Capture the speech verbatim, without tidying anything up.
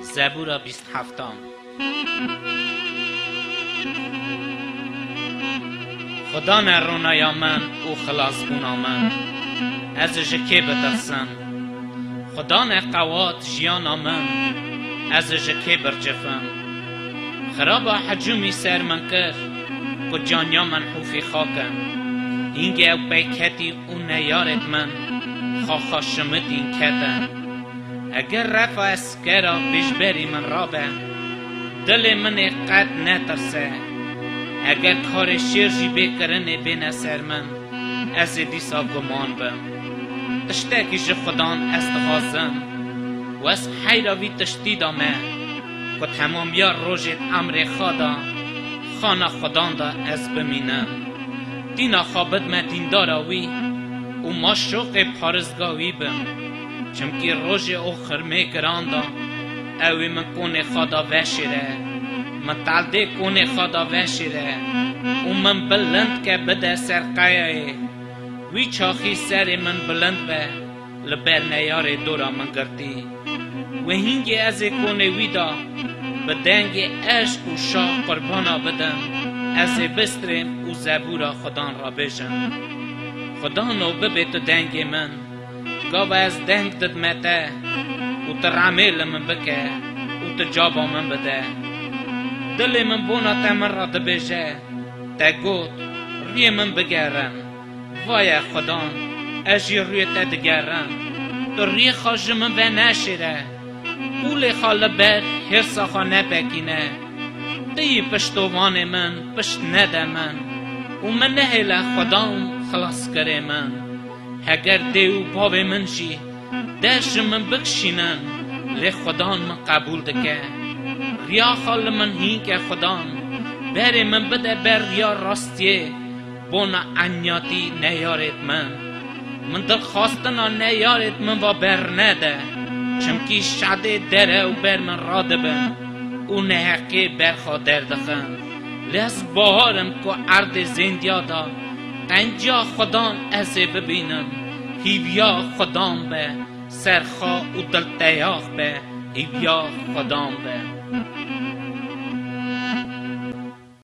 Zebûra bîst heftan. Xudan e ronaya min û xilasbûna min. Ez ji kê bitirsim? Xudan e qewat jiyana min. Ez ji kê bircifim? Xiraba hicûmî ser min kir, ku caniya min hûfî xak e. Hîngê ew peyketî û neyarêt min xaxa şimitîn ketin. Eger refa eskera pêşberî min rabe, dilê min ê qet netirse. Eger karê şêr jî bê kirinê bêne ser min, ez ê dîsa guman bim. Tiştekî ji Xudan ez dixwazim û ez heyra vî tiştî de me, ku temamiya rojê emrê xwe de xana Xudan de ez bimînim. Dîna xwe bidme dîndara wî û ma şoqê parêzga wî bim. Çimkî rojê û xirmê giran de ew ê min konê xwe de veşêre, min teldê konê xwe de veşêre û min bilind ke bide ser qeyayê. Wî çaxî serê min bilind be, li ber neyarê dora min girtî. Wê hîngê ez ê konê wî de bi dengê eşq û şah qurbana bidim. Ez ê bistrêm û zebûra Xudan rabêjim. Xudano, bibê tu dengê min. Gava ez deng didme te û tu remê li min bike û tu caba min bide. Dilê min bona te min re dibêje, te got, rûyê min bigerin. Vaye Xudan, ez jî rûyê te digerim. Tu rûyê xwe ji min ve neşêre. Qûlê xwe li ber hêrsa xwe nepekîne. Tu yî piştovanê min pişt nede min û min nehêle Xudan xilaskirê min. Heger dê û bavê min jî dest ji min bikişînin, lê Xudan min qebûl dike. Riya xwe li min hîn ke Xudan, berê min bide ber riya rastiyê, bona eniyatî neyarêt min. Min dilxwastina neyarêt min va bernede, çimkî şedê dere û ber min radibin û neheqê ber xwe derdixin. Lê ez bawer im ku erdê zêndiya de qenciya Xudan ez ê bibînim. Hîviya Xudan be ser xwe û dilteyax be hîviya Xudan be.